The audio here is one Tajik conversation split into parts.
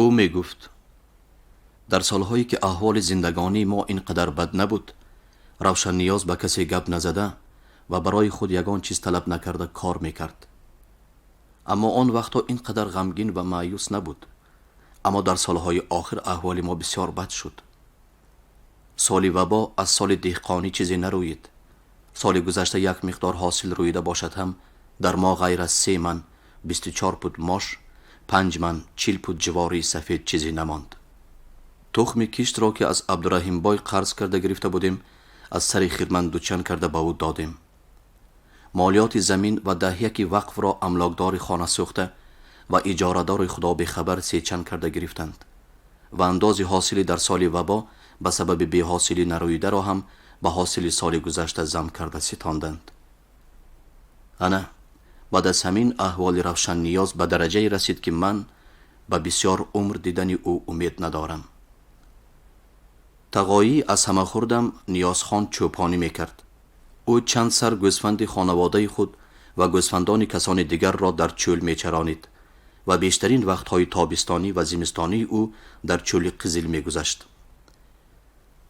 Ӯ мегуфт: дар солҳое ки аҳволи зиндагонии мо ин қадар бад набуд, Равшанниёз ба касе гап назада ва барои худ ягон чиз талаб накарда кор мекард. Аммо он вақтҳо ин қадар ғамгин ва маъюс набуд. Аммо дар солҳои охир аҳволи мо бисёр бад шуд. Соли вабо аз соли деҳқонӣ чизе нарӯид. Соли гузашта як миқдор ҳосил рӯида бошад ҳам, дар мо ғайр аз 3 ман 24 пуд мош, 5 ман 40 пуд ҷувории сафед чизе намонд. Тухми киштро ки аз Абдураҳимбой қарз карда гирифта будем, аз сари хирман дучан карда ба ӯ додем. Молиёти замин ва даҳяки вақфро амлокдори хона сӯхта ва иҷорадори худо бехабар сечан карда гирифтанд ва андози ҳосили дар соли вабо ба сабаби беҳосилӣ нарӯидаро ҳам ба ҳосили соли гузашта зам карда ситонданд. Ана баъд аз ҳамин аҳволи Равшанниёз ба дараҷае расид, ки ман ба бисёр умр дидани ӯ умед надорам. Тағоӣ аз ҳама хурдам Ниёзхон чӯпонӣ мекард. Ӯ чанд сар гӯсфанди хонаводаи худ ва гӯсфандони касони дигарро дар чӯл мечаронид ва бештарин вақтҳои тобистонӣ ва зимистонии ӯ дар чӯли Қизил мегузашт.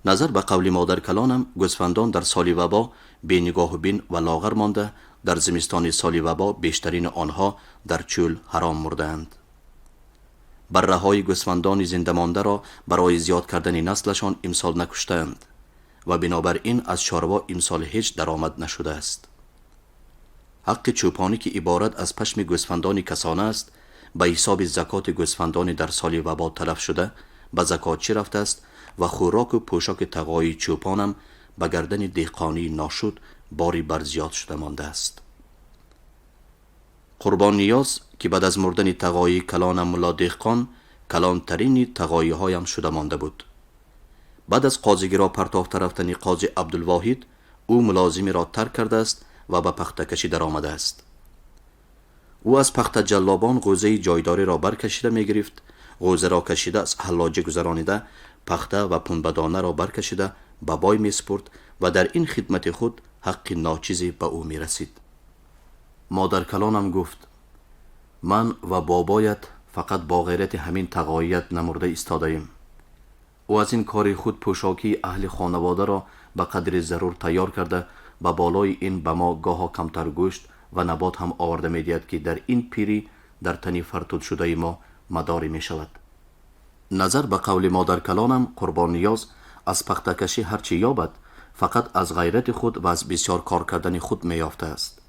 Назар ба қавли модаркалонам, гӯсфандон дар соли вабо бенигоҳубин ва лоғар монда, дар зимистони соли вабо бештарини онҳо дар чӯл ҳаром мурдаанд. Барраҳои гӯсфандони зиндамондаро барои зиёд кардани наслашон имсол накуштаанд ва бинобар ин аз чорво имсол ҳеҷ даромад нашудааст. Ҳаққи чӯпонӣ, ки иборат аз пашми гӯсфандони касона аст, ба ҳисоби закоти гӯсфандони дар соли вабо талаф шуда ба закотчӣ рафтааст ва хӯроку пӯшоки тағои чӯпонам ба гардани деҳқонии ношуд бори барзиёд шуда мондааст. Қурбонниёз, ки баъд аз мурдани тағои калонам мулло деҳқон калонтарини тағоиҳоям шуда монда буд. Баъд аз қозигиро партофта рафтани қози Абдулвоҳид, ӯ мулозимиро тарк кардааст ва ба пахтакашӣ даромадааст. Ӯ аз пахтаҷаллобон ғӯзаи ҷойдориро баркашида мегирифт, ғӯзаро кашида аз ҳаллоҷа гузаронида, пахта ва пунбадонаро баркашида ба бой месупурд ва дар ин хидмати худ ҳаққи ночизе ба ӯ мерасид. Модаркалонам гуфт: ман ва бобоят фақат бо ғайрати ҳамин тағоият намурда истодаем. Ӯ аз ин кори худ пӯшокии аҳли хонаводаро ба қадри зарур тайёр карда, ба болои ин ба мо гоҳо камтар гӯшт ва набот ҳам оварда медиҳад, ки дар ин пирӣ дар тани фартудшудаи мо мадорӣ мешавад. Назар ба қавли модаркалонам, Қурбонниёз аз пахтакашӣ ҳар чӣ ёбад, фақат аз ғайрати худ ва аз бисёр кор кардани худ меёфтааст.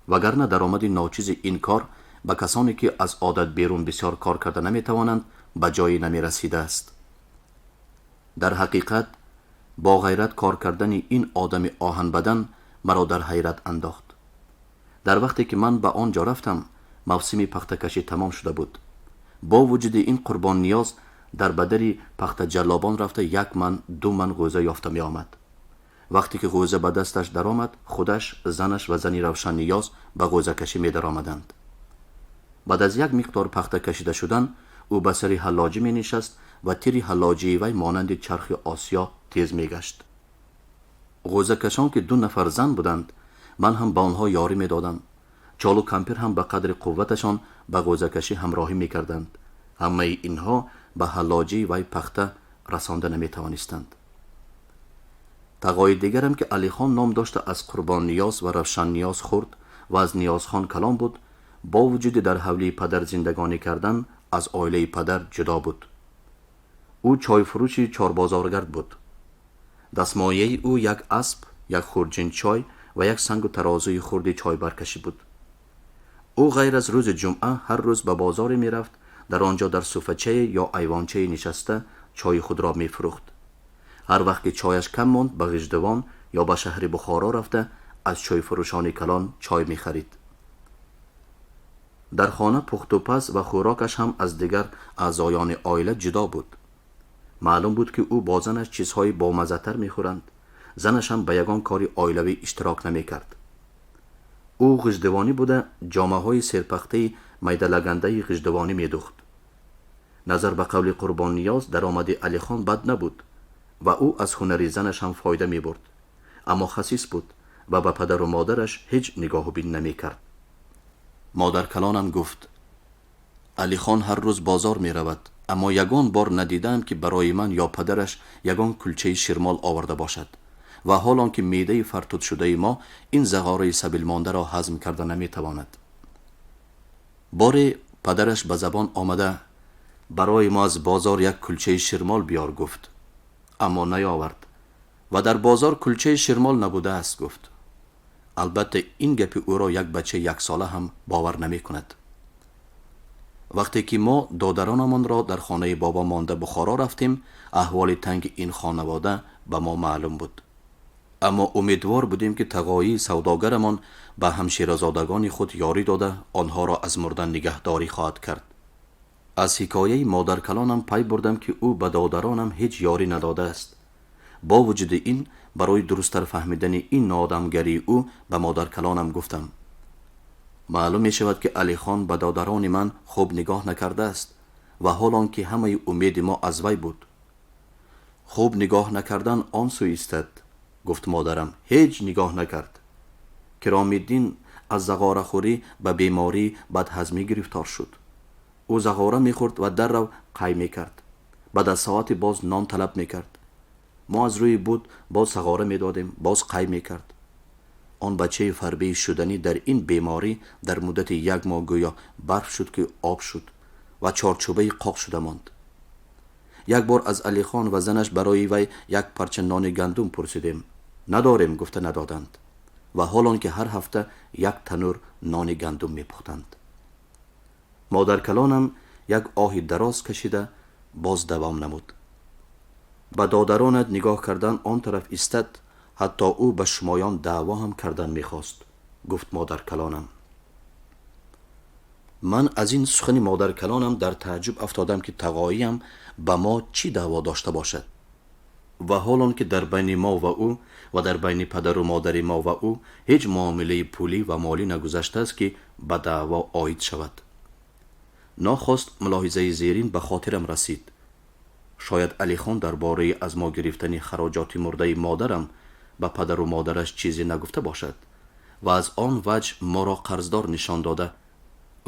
Вагарна даромади ночизи ин кор ба касоне ки аз одат берун бисёр кор карда наметавонанд, ба ҷое намерасидааст. Дар ҳақиқат бо ғайрат кор кардани ин одами оҳанбадан маро дар ҳайрат андохт. Дар вақте ки ман ба он ҷо рафтам, мавсими пахтакашӣ тамом шуда буд. Бо вуҷуди ин Қурбонниёз дар бадари пахтаҷаллобон рафта 1 ман 2 ман ғӯза ёфта меомад. Вақте ки ғӯза ба дасташ даромад, худаш, занаш ва зани Равшанниёз ба ғӯзакашӣ медаромаданд. Баъд аз як миқдор пахта кашида шудан, ӯ ба сари ҳаллоҷӣ менишаст ва тири ҳаллоҷии вай монанди чархи осиё тез мегашт. Ғӯзакашон ки 2 нафар зан буданд, ман ҳам ба онҳо ёрӣ медодам. Чолу кампир ҳам ба қадри қувваташон ба ғӯзакашӣ ҳамроҳӣ мекарданд. Ҳамаи инҳо ба ҳаллоҷии вай пахта расонда наметавонистанд. Тағои дигарам, ки Алихон ном дошта, аз Қурбонниёз ва Равшанниёз хурд ва аз Ниёзхон калон буд, бо вуҷуди дар ҳавлии падар зиндагонӣ кардан аз оилаи падар ҷудо буд. Ӯ чойфурӯши чорбозоргард буд. Дастмояи ӯ як асп, як хурҷин чой ва як сангу тарозуи хурди чойбаркашӣ буд. Ӯ ғайр аз рӯзи ҷумъа ҳар рӯз ба бозоре мерафт, дар он ҷо дар суфачае ё айвончае нишаста чойи худро мефурӯхт. Ҳар вақт ки чояш кам монд, ба Ғиждувон ё ба шаҳри Бухоро рафта аз чойфурӯшони калон чой мехарид. Дар хона пухтупаз ва хӯрокаш ҳам аз дигар аъзоёни оила ҷудо буд. Маълум буд, ки ӯ бо занаш чизҳои бомаззатар мехӯранд. Занаш ҳам ба ягон кори оилавӣ иштирок намекард. Ӯ ғиждувонӣ буда, ҷомаҳои серпахтаи майдалагандаи ғиждувонӣ медухт. Назар ба қавли Қурбонниёз, даромади Алихон бад набуд ва ӯ аз ҳунари занаш ҳам фоида мебурд, аммо хасис буд ва ба падару модараш ҳеҷ нигоҳубин намекард. Модаркалонам гуфт: Алихон ҳар рӯз бозор меравад. Аммо ягон бор надидаам, ки барои ман ё падараш ягон кулчаи ширмол оварда бошад ва ҳол он ки меъдаи фартудшудаи мо ин зағораи сабилмондаро ҳазм карда наметавонад. Боре падараш ба забон омада: «Барои мо аз бозор як кулчаи ширмол биёр», гуфт, аммо наёвард ва «Дар бозор кулчаи ширмол набудааст», гуфт. Албатта, ин гапи ӯро як бачаи яксола ҳам бовар намекунад. Вақте ки мо додаронамонро дар хонаи бобо монда Бухоро рафтем, аҳволи танги ин хонавода ба мо маълум буд, аммо умедвор будем, ки тағоии савдогарамон ба ҳамширазодагони худ ёрӣ дода, онҳоро аз мурдан нигаҳдорӣ хоҳад кард. Аз ҳикояи модаркалонам пай бурдам, ки ӯ ба додаронам ҳеҷ ёрӣ надодааст. Бо вуҷуди ин, барои дурусттар фаҳмидани ин ноодамгарии ӯ ба модаркалонам гуфтам: «Маълум мешавад, ки Алихон ба додарони ман хуб нигоҳ накардааст ва ҳол он ки ҳамаи умеди мо аз вай буд». «Хуб нигоҳ накардан он сӯ истад, — гуфт модарам, — ҳеҷ нигоҳ накард. Киромиддин аз зағорахӯрӣ ба бемории бадҳазмӣ гирифтор шуд. Ӯ зағора мехӯрд ва даррав қай мекард. Баъд аз соате боз нон талаб мекард. Мо аз рӯи буд боз зағора медодем, боз қай мекард. Он бачаи фарбеи шуданӣ дар ин беморӣ дар муддати як моҳ гӯё барф шуд, ки об шуд ва чорчӯбаи қоқ шуда монд. Як бор аз Алихон ва занаш барои вай як парча нони гандум пурсидем, надорем, гуфта надоданд ва ҳол он ки ҳар ҳафта як танӯр нони гандум мепухтанд». Модаркалонам як оҳи дароз кашида, боз давом намуд: «Ба додаронат нигоҳ кардан он тараф истад, ҳатто ӯ ба шумоён даъво ҳам кардан мехост», гуфт модаркалонам. Ман аз ин сухани модаркалонам дар тааҷҷуб афтодам, ки тағоиям ба мо чӣ даъво дошта бошад ва ҳол он ки дар байни мо ва ӯ ва дар байни падару модари мо ва ӯ ҳеҷ муомилаи пулӣ ва молӣ нагузаштааст, ки ба даъво оид шавад. Нохост мулоҳизаи зерин ба хотирам расид: шояд Алихон дар бораи аз мо гирифтани хароҷоти мурдаи модарам ба падару модараш чизе нагуфта бошад ва аз он ваҷҳ моро қарздор нишон дода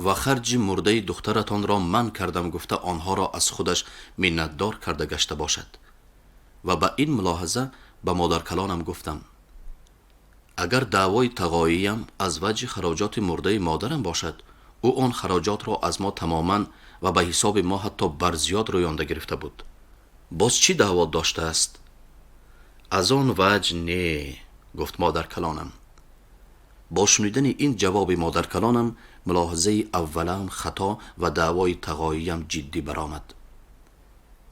ва «Харҷи мурдаи духтаратонро ман кардам», гуфта, онҳоро аз худаш миннатдор карда гашта бошад. Ва ба ин мулоҳиза ба модаркалонам гуфтам: «Агар даъвои тағоиям аз ваҷҳи хароҷоти мурдаи модарам бошад, ӯ он хароҷотро аз мо тамоман ва ба ҳисоби мо ҳатто барзиёд рӯёнда гирифта буд. Боз чӣ даъво доштааст?» «Аз он ваҷҳ не», гуфт модаркалонам. Бо шунидани ин ҷавоби модаркалонам мулоҳизаи аввалаам хато ва даъвои тағоиям ҷиддӣ баромад.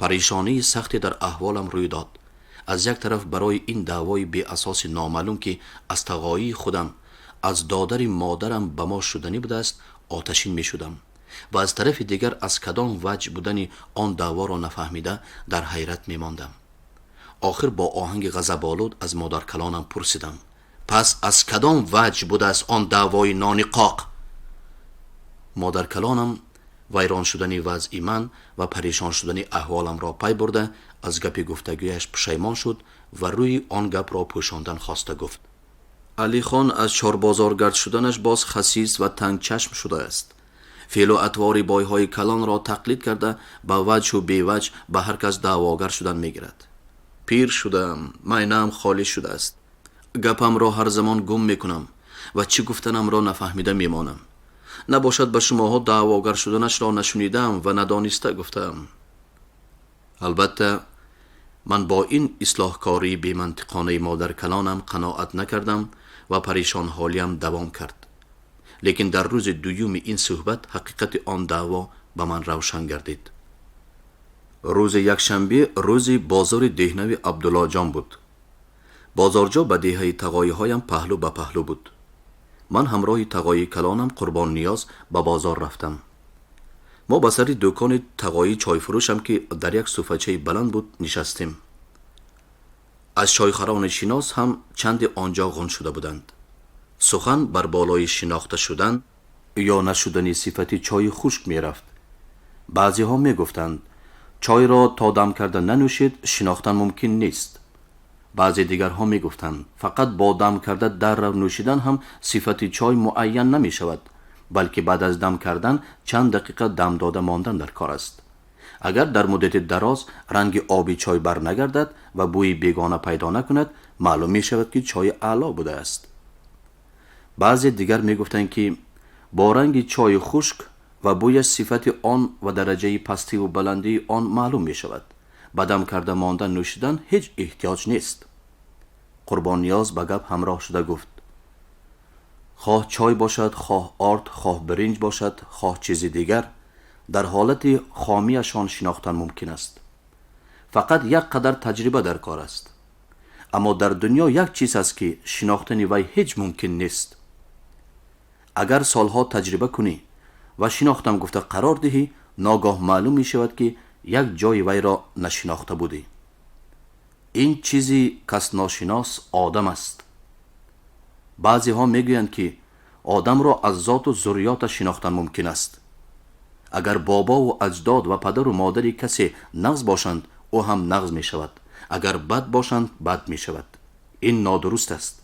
Парешонии сахте дар аҳволам рӯй дод. Аз як тараф, барои ин даъвои беасоси номаълум, ки аз тағоии худам, аз додари модарам ба мо шуданӣ будааст, оташин мешудам ва аз тарафи дигар аз кадом ваҷҳ будани он даъворо нафаҳмида дар ҳайрат мемондам. Охир бо оҳанги ғазаболуд аз модаркалонам пурсидам: «Пас аз кадом ваҷҳ будааст он даъвои нони қоқ?» Модаркалонам вайрон шудани вазъи ман ва парешон шудани аҳволамро пай бурда, аз гапи гуфтагӯяш пушаймон шуд ва рӯи он гапро пӯшондан хоста гуфт: «Алихон аз чорбозоргард шуданаш боз хасис ва тангчашм шудааст. Феълу атвори бойҳои калонро тақлид карда, ба ваҷҳу беваҷҳ ба ҳар кас даъвогар шудан мегирад. Пир шудаам, майнаам холӣ шудааст, гапамро ҳар замон гум мекунам ва чӣ гуфтанамро нафаҳмида мемонам. Набошад, ба шумоҳо даъвогар шуданашро нашунидаам ва надониста гуфтаам». Албатта, ман бо ин ислоҳкории бемантиқонаи модаркалонам қаноат накардам ва парешонҳолиам давом кард. Лекин дар рӯзи дуюми ин суҳбат ҳақиқати он даъво ба ман равшан гардид. Рӯзи якшанбе рӯзи бозори деҳнави Абдуллоҷон буд. Бозорҷо ба деҳаи тағоиҳоям паҳлӯ ба паҳлӯ буд. Ман ҳамроҳи тағои калонам Қурбонниёз ба бозор рафтам. Мо ба сари дукони тағои чойфурӯшам, ки дар як суфачаи баланд буд, нишастем. Аз чойхарони шинос ҳам чанде он ҷо ғун шуда буданд. Сухан бар болои шинохта шудан ё нашудани сифати чойи хушк мерафт. Баъзеҳо мегуфтанд: «Чойро то дам карда нанӯшед, шинохтан мумкин нест». Баъзе дигарҳо мегуфтанд: «Фақат бо дам карда даррав нӯшидан ҳам сифати чой муайян намешавад, балки баъд аз дам кардан чанд дақиқа дам дода мондан дар кор аст». Агар дар муддати дароз ранги оби чой барнагардад ва бӯи бегона пайдо накунад, маълум мешавад, ки чой аъло будааст. Баъзе дигар мегуфтанд, ки бо ранги чойи хушк ва бӯяш сифати он ва дараҷаи пастиву баландии он маълум мешавад. Ба дам карда монда нӯшидан ҳеҷ эҳтиёҷ нест. Қурбонниёз ба гап ҳамроҳ шуда гуфт: хоҳ чой бошад, хоҳ орд, хоҳ биринҷ бошад, хоҳ чизи дигар, дар ҳолати хомияшон шинохтан мумкин аст. Фақат як қадар таҷриба дар кор аст. Аммо дар дунё як чиз аст, ки шинохтани вай ҳеҷ мумкин нест. Агар солҳо таҷриба кунӣ ва шинохтам гуфта қарор диҳӣ, ногоҳ маълум мешавад, ки як ҷои вайро нашинохта будӣ. Ин чизи касношинос одам аст. Баъзеҳо мегӯянд, ки одамро аз зоту зурриёташ шинохтан мумкин аст. Агар бобову аҷдод ва падару модари касе нағз бошанд, ӯ ҳам нағз мешавад, агар бад бошанд, бад мешавад. Ин нодуруст аст.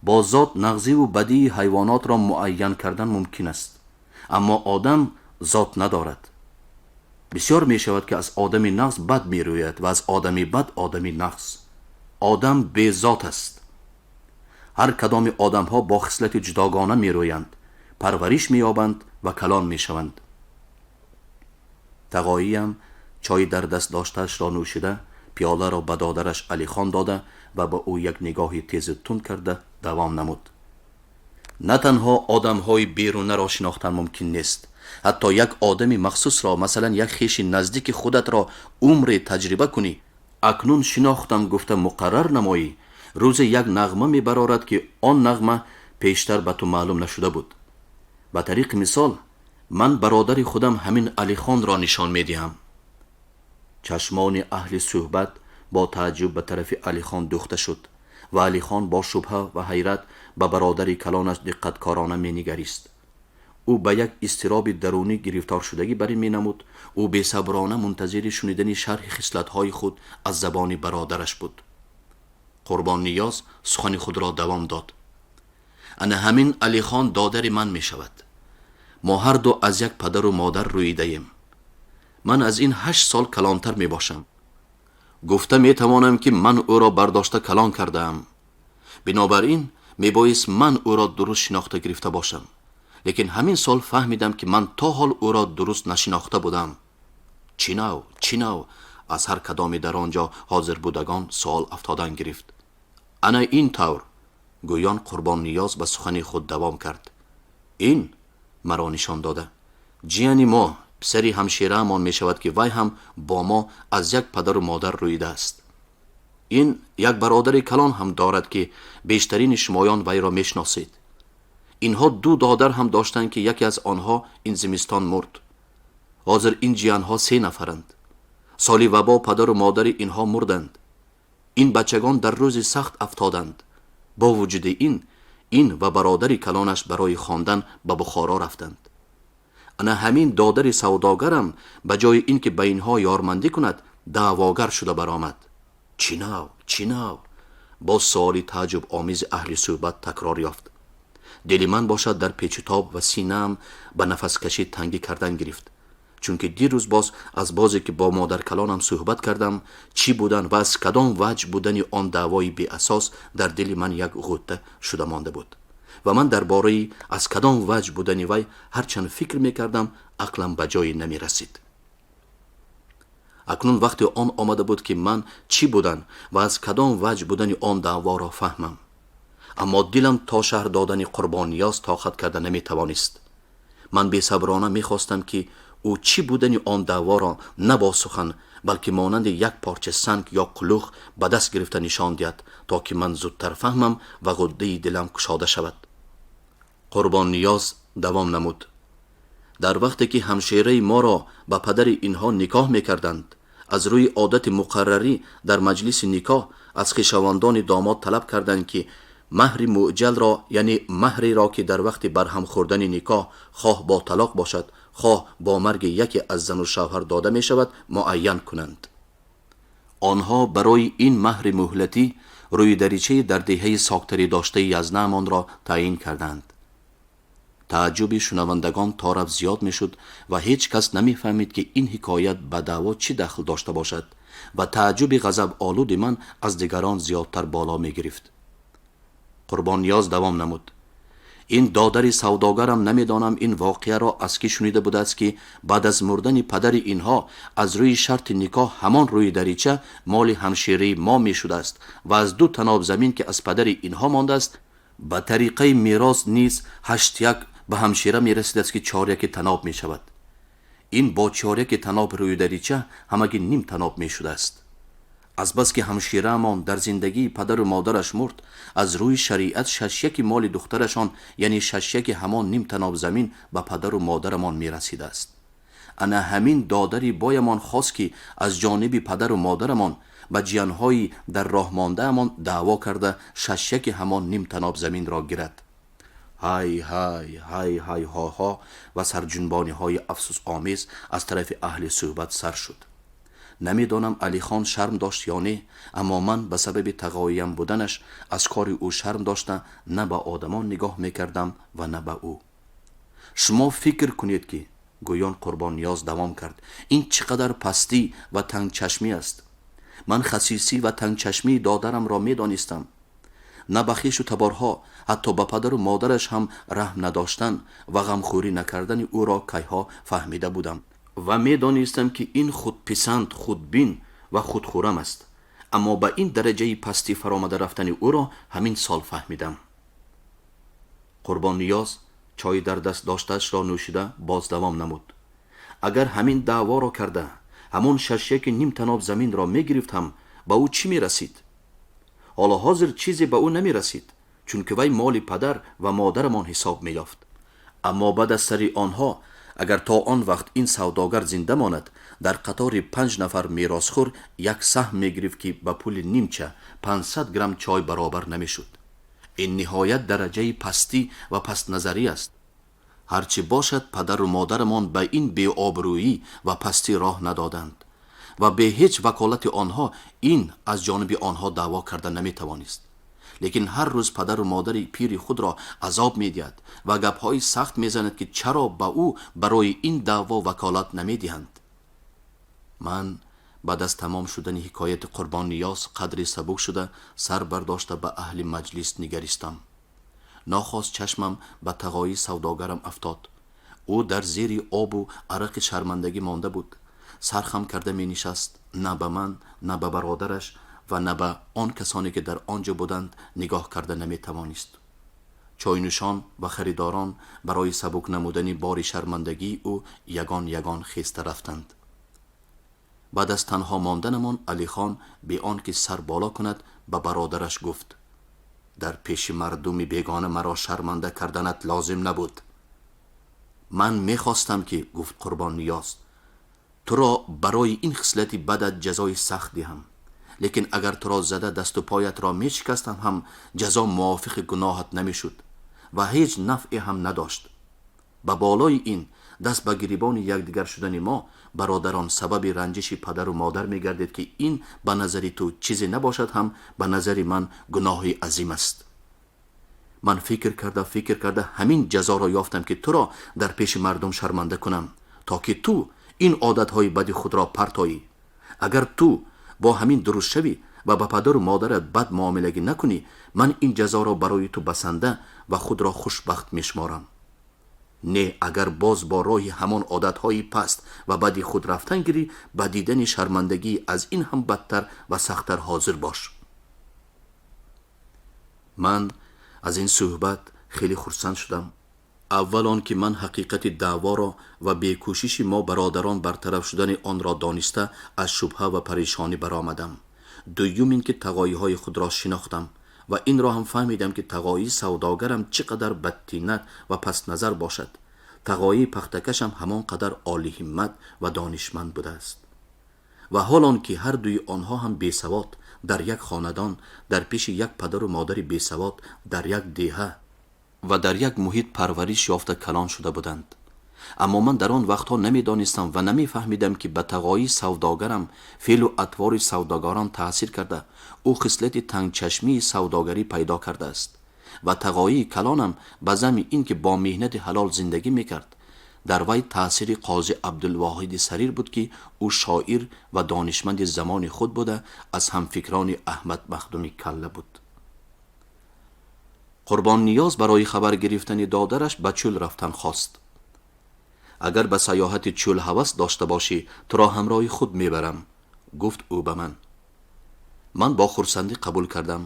Бо зот нағзиву бадии ҳайвонотро муайян кардан мумкин аст, аммо одам зот надорад. Бисёр мешавад, ки аз одами нағз бад мерӯяд ва аз одами бад одами нағз. Одам безот аст. Ҳар кадоми одамҳо бо хислати ҷудогона мерӯянд, парвариш меёбанд ва калон мешаванд. Тағоиям чойи дар даст доштаашро нӯшида, пиёларо ба додараш Алихон дода ва ба ӯ як нигоҳи тезу тунд карда давом намуд: на танҳо одамҳои берунаро шинохтан мумкин нест, ҳатто як одами махсусро, масалан, як хеши наздики худатро умре таҷриба кунӣ, акнун шинохтам гуфта муқаррар намоӣ, рӯзе як нағма мебарорад, ки он нағма пештар ба ту маълум нашуда буд. Ба тариқи мисол, ман бародари худам ҳамин Алихонро нишон медиҳам. Чашмони аҳли суҳбат бо тааҷҷуб ба тарафи Алихон дӯхта шуд ва Алихон бо шубҳа ва ҳайрат ба бародари калонаш диққаткорона менигарист. Ӯ ба як изтироби дарунӣ гирифторшудагӣ барин менамуд. Ӯ бесаброна мунтазири шунидани шарҳи хислатҳои худ аз забони бародараш буд. Қурбонниёз сухани худро давом дод: ана ҳамин Алихон додари ман мешавад. Мо ҳарду аз як падару модар рӯидаем. Ман аз ин 8 сол калонтар мебошам. Гуфта метавонам, ки ман ӯро бардошта калон кардаам. Бинобар ин мебоист ман ӯро дуруст шинохта гирифта бошам. Лекин ҳамин сол фаҳмидам, ки ман то ҳол ӯро дуруст нашинохта будам. Чӣ нав, чӣ нав? Аз ҳар кадоме дар он ҷо ҳозирбудагон суол афтодан гирифт. Ана ин тавр, гӯён Қурбонниёз ба сухани худ давом кард: ин маро нишон дода, ҷияни мо, писари ҳамшираамон мешавад, ки вай ҳам бо мо аз як падару модар рӯидааст. Ин як бародари калон ҳам дорад, ки бештарини шумоён вайро мешиносед. Инҳо ду додар ҳам доштанд, ки яке аз онҳо ин зимистон мурд. Ҳозир ин ҷиянҳо се нафаранд. Соли вабо падару модари инҳо мурданд. Ин бачагон дар рӯзи сахт афтоданд. Бо вуҷуди ин, ин ва бародари калонаш барои хондан ба Бухоро рафтанд. Ана ҳамин додари савдогарам ба ҷои ин ки ба инҳо ёрмандӣ кунад, даъвогар шуда баромад. Чӣ нав, чӣ нав? Боз суоли тааҷҷубомези аҳли суҳбат такрор ёфт. Дили ман бошад дар печутоб ва синаам ба нафаскашӣ тангӣ кардан гирифт, чунки дирӯз боз аз бозе ки бо модаркалонам суҳбат кардам, чӣ будан ва аз кадом ваҷ будани он даъвои беасос дар дили ман як ғутта шуда монда буд ва ман дар бораи аз кадом ваҷ будани вай ҳарчанд фикр мекардам, ақлам ба ҷое намерасид. Акнун вақти он омада буд, ки ман чӣ будан ва аз кадом ваҷ будани он даъворо фаҳмам. Аммо дилам то шарҳ додани Қурбонниёз тоқат карда наметавонист. Ман бесаброна мехостам, ки ӯ чӣ будани он даъворо на бо сухан, балки монанди як порча санг ё қулух ба даст гирифта нишон диҳад, то ки ман зудтар фаҳмам ва ғуддаи дилам кушода шавад. Қурбонниёз давом намуд: дар вақте ки ҳамшираи моро ба падари инҳо никоҳ мекарданд, аз рӯи одати муқаррарӣ дар маҷлиси никоҳ аз хешовандони домод талаб карданд, ки маҳри муъҷалро, яъне маҳреро, ки дар вақти барҳам хӯрдани никоҳ, хоҳ бо талоқ бошад, хоҳ бо марги яке аз зану шавҳар дода мешавад, муайян кунанд. Онҳо барои ин маҳри муҳлатӣ рӯи даричаи дар деҳаи соктарӣ доштаи Язнаамонро таъин карданд. Тааҷҷуби шунавандагон то рафт зиёд мешуд ва ҳеҷ кас намефаҳмид, ки ин ҳикоят ба даъво чӣ дахл дошта бошад, ва тааҷҷуби ғазаболуди ман аз дигарон зиёдтар боло мегирифт. Қурбонниёз давом намуд. Ин додари савдогарам намедонам ин воқеаро аз кӣ шунида будааст, ки баъд аз мурдани падари инҳо аз рӯи шарти никоҳ ҳамон рӯи дарича моли ҳамшираи мо мешудааст ва аз 2 таноб замин, ки аз падари инҳо мондааст, ба тариқаи мерос низ 8 ба ҳамшира мерасидааст, ки 4 таноб мешавад. Ин бо 4 таноб рӯи дарича ҳамаги ним таноб мешудааст. Азбаски ҳамшираамон дар зиндагии падару модараш мурд, аз рӯи шариат 6 моли духтарашон, яъне 6 ҳамон ним таноб замин ба падару модарамон мерасидааст. Ана ҳамин додари боямон хост, ки аз ҷониби падару модарамон ба ҷиянҳои дар роҳ мондаамон даъво карда 6 ҳамон ним таноб заминро гирад. Ҳай ҳай ҳай ҳай ҳоҳо ва сарҷунбониҳои афсусомез аз тарафи аҳли суҳбат сар шуд. Намедонам Алихон шарм дошт ё не, аммо ман ба сабаби тағоиям буданаш аз кори ӯ шарм дошта на ба одамон нигоҳ мекардам ва на ба ӯ. Шумо фикр кунед, ки гӯён Қурбонниёз давом кард, ин чӣ қадар пастӣ ва тангчашмӣ аст. Ман хасисӣ ва тангчашмии додарамро медонистам. На ба хешу таборҳо, ҳатто ба падару модараш ҳам раҳм надоштан ва ғамхӯрӣ накардани ӯро кайҳо фаҳмида будам ва медонистам, ки ин худписанд, худбин ва худхӯрам аст. Аммо ба ин дараҷаи пастӣ фаромада рафтани ӯро ҳамин сол фаҳмидам. Қурбонниёз чой дар даст доштаашро нӯшида боз давом намуд. Агар ҳамин даъворо карда ҳамон 6 ним таноб заминро мегирифт ҳам ба ӯ чӣ мерасид? Ҳоло ҳозир чизе ба ӯ намерасид, чунки вай моли падар ва модарамон ҳисоб меёфт. Аммо баъд аз сари онҳо, агар то он вақт ин савдогар зинда монад, дар қатори 5 нафар меросхӯр як саҳм мегирифт, ки ба пули нимча 500 грамм чой баробар намешуд. Ин ниҳоят дараҷаи пастӣ ва пастназарӣ аст. Ҳарчи бошад, падару модарамон ба ин беобрӯӣ ва пастӣ роҳ надоданд ва бе ҳеҷ ваколати онҳо ин аз ҷониби онҳо даъво карда наметавонист. Лекин ҳар рӯз падару модари пири худро азоб медиҳад ва гапҳои сахт мезанад, ки чаро ба ӯ барои ин даъво ваколат намедиҳанд. Ман баъд аз тамом шудани ҳикояти Қурбонниёз қадри сабук шуда сар бардошта ба аҳли маҷлис нигаристам. Нохост чашмам ба тағои савдогарам афтод. Ӯ дар зери обу арақи шармандагӣ монда буд. Сархам карда менишаст, на ба ман, на ба бародараш ва на ба он касоне, ки дар он ҷо буданд, нигоҳ карда наметавонист. Чойнӯшон ва харидорон барои сабук намудани бори шармандагии ӯ ягон ягон хеста рафтанд. Баъд аз танҳо монданамон Алихон бе он ки сар боло кунад ба бародараш гуфт: дар пеши мардуми бегона маро шарманда карданат лозим набуд. Ман мехостам, ки, гуфт Қурбонниёз, туро барои ин хислати бадат ҷазои сахт диҳам, лекин агар туро зада дасту поятро мешикастам ҳам ҷазо мувофиқи гуноҳат намешуд ва ҳеҷ нафъе ҳам надошт. Ба болои ин даст ба гирибони якдигар шудани мо бародарон сабаби ранҷиши падару модар мегардед, ки ин ба назари ту чизе набошад ҳам ба назари ман гуноҳи азим аст. Ман фикр карда фикр карда ҳамин ҷазоро ёфтам, ки туро дар пеши мардум шарманда кунам, то ки ту ин одатҳои бади худро партоӣ. Агар ту бо ҳамин дуруст шавӣ ва ба падару модарат бад муомилагӣ накунӣ, ман ин ҷазоро барои ту басанда ва худро хушбахт мешуморам. Не, агар боз бо роҳи ҳамон одатҳои паст ва бади худ рафтан гирӣ, ба дидани шармандагӣ аз ин ҳам бадтар ва сахттар ҳозир бош. Ман аз ин суҳбат хеле хурсанд шудам. Аввал он ки ман ҳақиқати даъворо ва бекӯшиши мо бародарон бартараф шудани онро дониста аз шубҳа ва парешонӣ баромадам. Дуюм ин ки тағоиҳои худро шинохтам ва инро ҳам фаҳмидам, ки тағоии савдогарам чӣ қадар бадтинат ва пастназар бошад, тағоии пахтакашам ҳамон қадар олиҳиммат ва донишманд будааст. Ва ҳол он ки ҳар дуи онҳо ҳам бесавод, дар як хонадон, дар пеши як падару модари бесавод, дар як деҳа ва дар як муҳит парвариш ёфта калон шуда буданд. Аммо ман дар он вақтҳо намедонистам ва намефаҳмидам, ки ба тағоии савдогарам феълу атвори савдогарон таъсир карда, ӯ хислати тангчашмии савдогарӣ пайдо кардааст Ва тағоии калонам ба замми ин ки бо меҳнати ҳалол зиндагӣ мекард, дар вай таъсири Қози Абдулвоҳиди Сарир буд, ки ӯ шоир ва донишманди замони худ буда, аз ҳамфикрони Аҳмад Махдуми Калла буд. Қурбонниёз барои хабар гирифтани додараш ба чӯл рафтан хост. Агар ба саёҳати чӯл ҳавас дошта бошӣ, туро ҳамроҳи худ мебарам, гуфт ӯ ба ман. Ман бо хурсандӣ қабул кардам,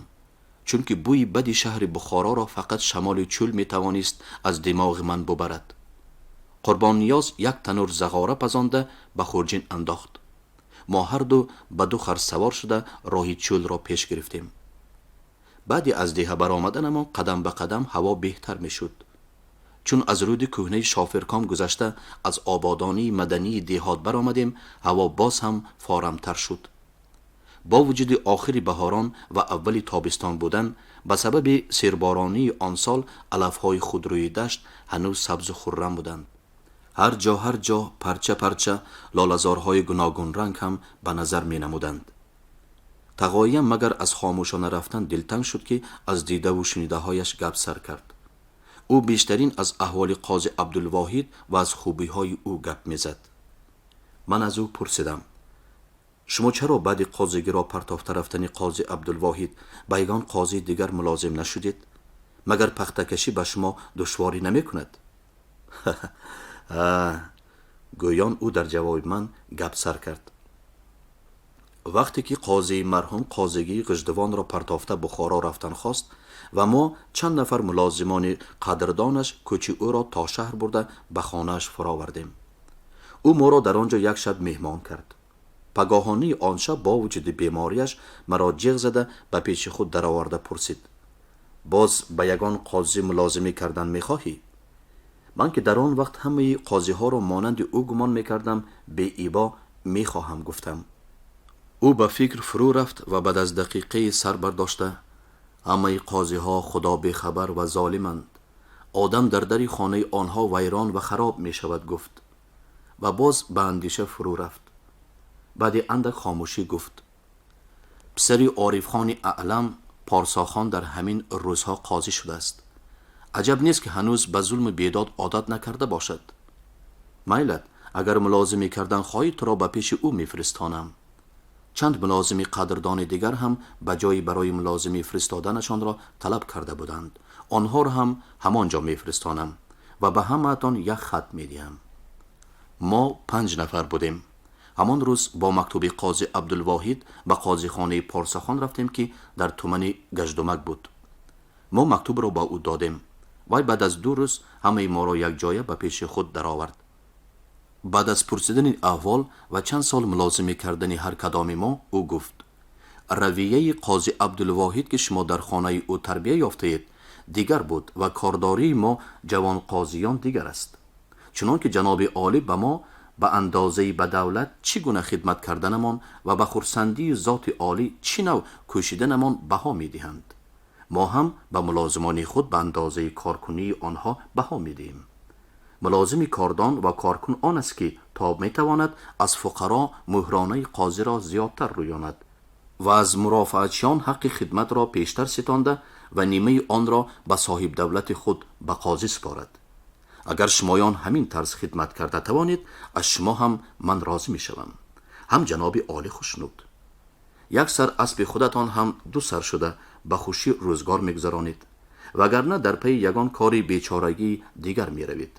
чунки бӯи бади шаҳри Бухороро фақат шамоли чӯл метавонист аз димоғи ман бубарад. Қурбонниёз як танур зағора пазонда ба хурҷин андохт. Мо ҳарду ба ду хар савор шуда роҳи чӯлро пеш гирифтем. Баъди аз деҳа баромаданамон қадам ба қадам ҳаво беҳтар мешуд. Чун аз рӯди кӯҳнаи Шофирком гузашта аз ободонии мадании деҳот баромадем, ҳаво боз ҳам форамтар шуд. Бо вуҷуди охири баҳорон ва аввали тобистон будан, ба сабаби серборонии он сол алафҳои худрӯи дашт ҳанӯз сабзу хуррам буданд. Ҳар ҷо ҳар ҷо парча парча лолазорҳои гуногунранг ҳам ба назар менамуданд. Тағоиям магар аз хомӯшона рафтан дилтанг шуд, ки аз дидаву шунидаҳояш гап сар кард. Ӯ бештарин аз аҳволи Қози Абдулвоҳид ва аз хубиҳои ӯ гап мезад. Ман аз ӯ пурсидам: шумо чаро баъди қозигиро партофта рафтани Қози Абдулвоҳид ба ягон қозии дигар мулозим нашудед? Магар пахтакашӣ ба шумо душворӣ намекунад? Гӯён ӯ дар ҷавоби ман гап сар кард. Вақте ки қозии марҳум қозигии Ғиждувонро партофта Бухоро рафтан хост ва мо чанд нафар мулозимони қадрдонаш кӯчи ӯро то шаҳр бурда ба хонааш фуровардем. Ӯ моро дар он ҷо як шаб меҳмон кард. Пагоҳонии он шаб бо вуҷуди бемориаш маро ҷиғ зада ба пеши худ дароварда пурсид: боз ба ягон қозӣ мулозимӣ кардан мехоҳӣ? Ман ки дар он вақт ҳамаи қозиҳоро монанди ӯ гумон мекардам, беибо мехоҳам гуфтам. Ӯ ба фикр фурӯ рафт ва баъд аз дақиқаи сар бардошта: ҳамаи қозиҳо худо бехабар ва золиманд, одам дар дари хонаи онҳо вайрон ва хароб мешавад, гуфт ва боз ба андеша фурӯ рафт. Баъди андак хомӯшӣ гуфт: писари Орифхони Аълам Порсохон дар ҳамин рӯзҳо қозӣ шудааст. Аҷаб нест, ки ҳанӯз ба зулму бедод одат накарда бошад. Майлат, агар мулозимӣ кардан хоҳӣ, туро ба пеши ӯ мефиристонам. Чанд мулозими қадрдони дигар ҳам ба ҷои барои мулозимӣ фиристоданашонро талаб карда буданд. Онҳоро ҳам ҳамон ҷо мефиристонам ва ба ҳамаатон як хат медиҳам. Мо 5 нафар будем. Ҳамон рӯз бо мактуби Қози Абдулвоҳид ба қозихонаи Порсахон рафтем, ки дар тумани Гаҷдумак буд. Мо мактубро ба ӯ додем. Вай баъд аз 2 рӯз ҳамаи моро якҷоя ба пеши худ даровард. Баъд аз пурсидани аҳвол ва чанд сол мулозимӣ кардани ҳар кадоми мо, ӯ гуфт: равияи Қози Абдулвоҳид, ки шумо дар хонаи ӯ тарбия ёфтаед, дигар буд ва кордории мо ҷавонқозиён дигар аст. Чунон ки ҷаноби олӣ ба мо ба андозаи ба давлат чӣ гуна хидмат карданамон ва ба хурсандии зоти олӣ чӣ нав кӯшиданамон баҳо медиҳанд, мо ҳам ба мулозимони худ ба андозаи коркунии онҳо баҳо медиҳем. Мулозими кордон ва коркун он аст, ки то метавонад аз фуқаро муҳронаи қозиро зиёдтар рӯёнад ва аз мурофаатчиён ҳаққи хидматро пештар ситонда ва нимаи онро ба соҳибдавлати худ ба қозӣ супорад. Агар шумоён ҳамин тарз хидмат карда тавонед, аз шумо ҳам ман розӣ мешавам, ҳам ҷаноби олӣ хушнуд. Як сар аспи худатон ҳам 2 сар шуда ба хушӣ рӯзгор мегузаронед, вагарна дар пайи ягон кори бечорагии дигар меравед.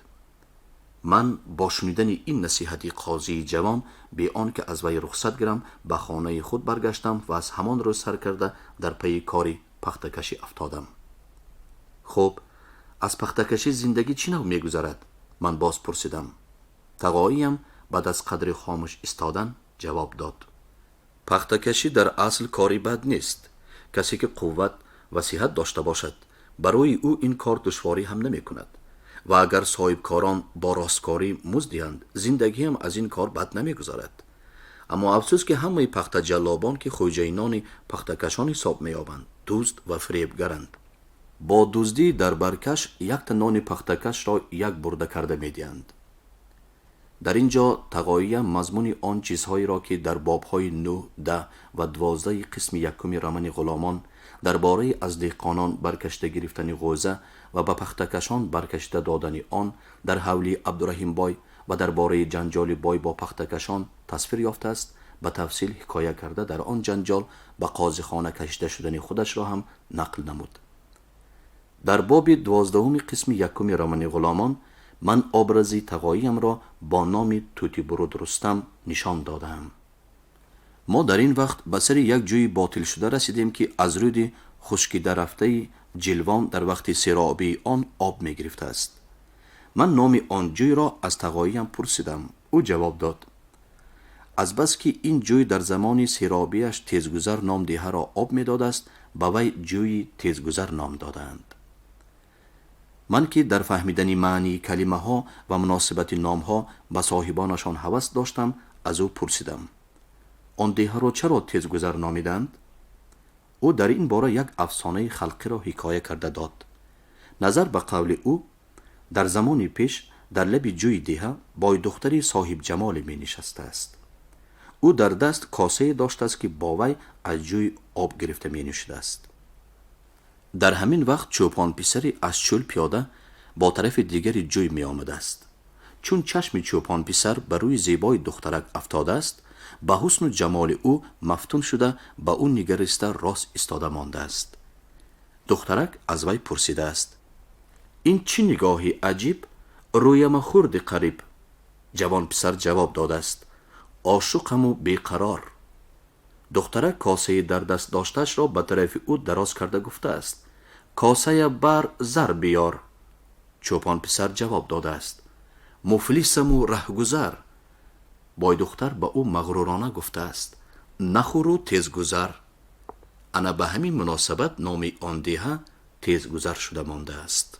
Ман бо шунидани ин насиҳати қозии ҷавон бе он ки аз вай рухсат гирам ба хонаи худ баргаштам ва аз ҳамон рӯз сар карда дар пайи кори пахтакашӣ афтодам. Хуб, аз пахтакашӣ зиндагӣ чӣ нав мегузарад? Ман боз пурсидам. Тағоиям баъд аз қадри хомӯш истодан ҷавоб дод: пахтакашӣ дар асл кори бад нест. Касе ки қувват ва сиҳат дошта бошад, барои ӯ ин кор душворӣ ҳам намекунад ва агар соҳибкорон бо росткорӣ музд диҳанд, зиндагиам аз ин кор бад намегузарад. Аммо афсӯс, ки ҳамаи пахтаҷаллобон, ки хоҷаинони пахтакашон ҳисоб меёбанд, дузд ва фиребгаранд. Бо дуздии дарбаркаш якта нони пахтакашро як бурда карда медиҳанд. Дар ин ҷо тағоиям мазмуни он чизҳоеро, ки дар бобҳои 9, 10 ва 12 қисми якуми романи Ғуломон дар бораи аз деҳқонон баркашида гирифтани ғӯза ва ба пахтакашон баркашида додани он дар ҳавлии Абдураҳимбой ва дар бораи ҷанҷоли бой бо пахтакашон тасвир ёфтааст, ба тафсил ҳикоя карда, дар он ҷанҷол ба қозихона кашида шудани худашро ҳам нақл намуд. Дар боби 12-уми қисми якуми романи Ғуломон ман образи тағоиямро бо номи Тӯтибуруд Рустам нишон додаам. Мо дар ин вақт ба сари як ҷӯи ботилшуда расидем, ки аз рӯди хушкидарафтаи Ҷилвон дар вақти серобии он об мегирифтааст. Ман номи он ҷӯйро аз тағоиям пурсидам. Ӯ ҷавоб дод: азбаски ин ҷӯй дар замони серобиаш Тезгузар ном деҳаро об медодааст, ба вай ҷӯи Тезгузар ном додаанд. Ман, ки дар фаҳмидани маънии калимаҳо ва муносибати номҳо ба соҳибонашон ҳавас доштам, аз ӯ пурсидам: он деҳаро чаро Тезгузар номиданд? Ӯ дар ин бора як афсонаи халқиро ҳикоя карда дод. Назар ба қавли ӯ, дар замони пеш дар лаби ҷӯи деҳа бойдухтари соҳибҷамоле менишастааст. Ӯ дар даст косае доштааст, ки бо вай аз ҷӯй об гирифта менӯшидааст. Дар ҳамин вақт чӯпонписаре аз чӯл пиёда бо тарафи дигари ҷӯй меомадааст. Чун чашми чӯпонписар ба рӯи зебои духтарак афтодааст, ба ҳусну ҷамоли ӯ мафтун шуда, ба ӯ нигариста рост истода мондааст. Духтарак аз вай пурсидааст: ин чӣ нигоҳи аҷиб, рӯяма хурди қариб? Ҷавонписар ҷавоб додааст: ошуқаму беқарор. Духтарак косаи дар даст доштаашро ба тарафи ӯ дароз карда гуфтааст: косая бар, зар биёр. Чӯпонписар ҷавоб додааст: муфлисаму раҳгузар. Бойдухтар ба ӯ мағрурона гуфтааст: нахӯру тезгузар. Ана ба ҳамин муносабат номи он деҳа Тезгузар шуда мондааст.